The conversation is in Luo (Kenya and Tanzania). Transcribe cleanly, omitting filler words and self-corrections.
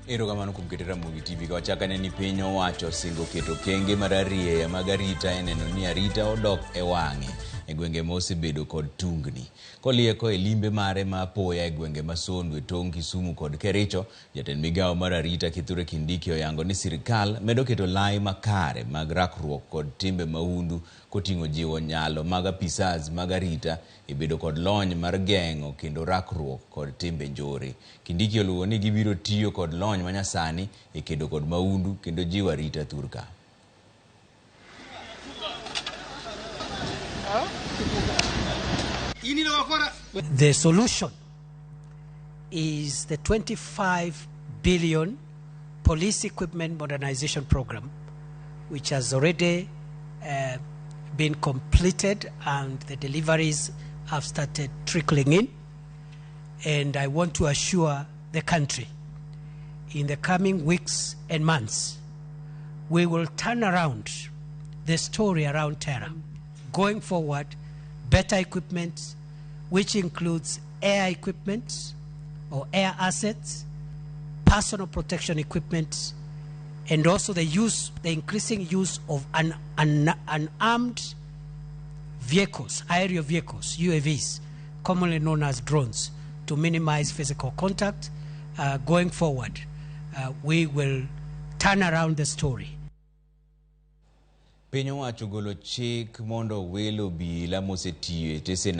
Erokamano kuom keto Ramogi TV. Ka wachak ane ni piny owacho osingo keto okenge mararieya mag arita e neno ni arita odok e wang'e e gwenge ma osebedo kod tungni. Kolieko e limbe mare ma apoya e gwenge ma Sondu e tong' Kisumu kod Kericho, jatend migawo mar arita Kithure Kindiki oyango ni sirkal medo keto lai makare mag rakruok kod timbe mahundu koting'o jiwo nyalo mag apisas mag arita e bedo kod lony mar geng'o kendo rakruok kod timbe njore. Kindiki oluwo ni gibiro tiyo kod lony manyasani e kedo kod mahundu kendo jiwo arita thurka. The solution is the 25 billion police equipment modernization program, which has already been completed and the deliveries have started trickling in. And I want to assure the country in the coming weeks and months, we will turn around the story around terror. Going forward, better equipment, which includes air equipment or air assets, personal protection equipment, and also the increasing use of unarmed vehicles, aerial vehicles, UAVs, commonly known as drones, to minimize physical contact. Going forward, we will turn around the story. Piny owacho ogolo chik mondo wil obila mosetiyo e stesen.